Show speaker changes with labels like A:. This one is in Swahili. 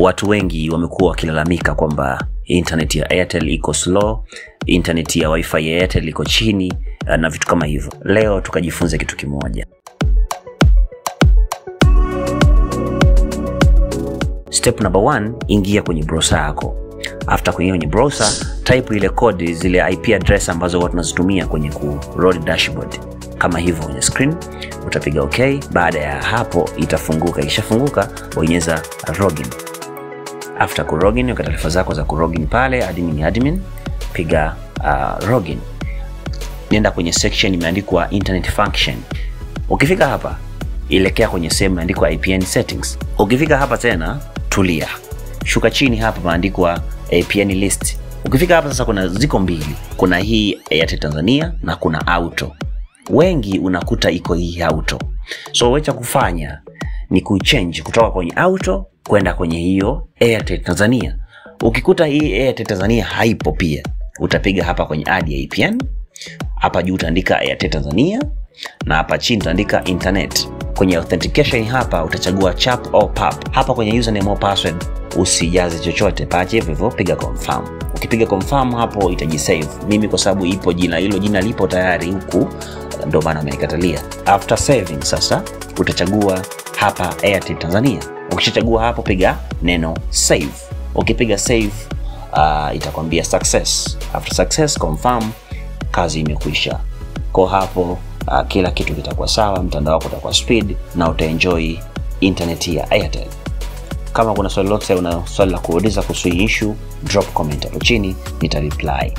A: Watu wengi wamekuwa wakilalamika kwamba internet ya Airtel iko slow, internet ya wifi ya Airtel iko chini na vitu kama hivyo. Leo tukajifunze kitu kimoja. Step number 1, ingia kwenye browser yako. After kuingia kwenye browser, type ile code, zile IP address ambazo watu tunazitumia kwenye ku load dashboard. Kama hivyo kwenye screen, utapiga okay. Baada ya hapo itafunguka. Ikishafunguka, bonyeza login. After ku login, weka taarifa zako za ku login pale, admin admin, piga login. Nenda kwenye section imeandikwa internet function. Ukifika hapa, elekea kwenye sehemu imeandikwa IPN settings. Ukifika hapa tena, tulia. Shuka chini hapa pameandikwa APN list. Ukifika hapa sasa kuna ziko mbili. Kuna hii Airtel Tanzania na kuna auto. Wengi unakuta iko hii auto. So wewe cha kufanya ni kuchange kutoka kwenye auto kwenda kwenye hiyo Airtel Tanzania. Ukikuta hii Airtel Tanzania haipo pia, utapiga hapa kwenye add APN. Hapa juu utaandika Airtel Tanzania na hapa chini utaandika internet. Kwenye authentication hapa utachagua CHAP au PAP. Hapa kwenye username au password usijaze chochote, paache hivyo hivyo, piga confirm. Ukipiga confirm hapo itajisave. Mimi kwa sababu ipo jina hilo, jina lipo tayari huku, ndio maana amenikatalia. After saving sasa utachagua hapa Airtel Tanzania. Ukishachagua hapo piga neno save. Ukipiga save itakwambia success. After success confirm, kazi imekwisha. Kwa hapo kila kitu kitakuwa sawa, mtandao wako utakuwa speed na utaenjoy internet ya Airtel. Kama kuna swali lolote, una swali la kuuliza kuhusu hii issue, drop comment hapo chini, nita reply.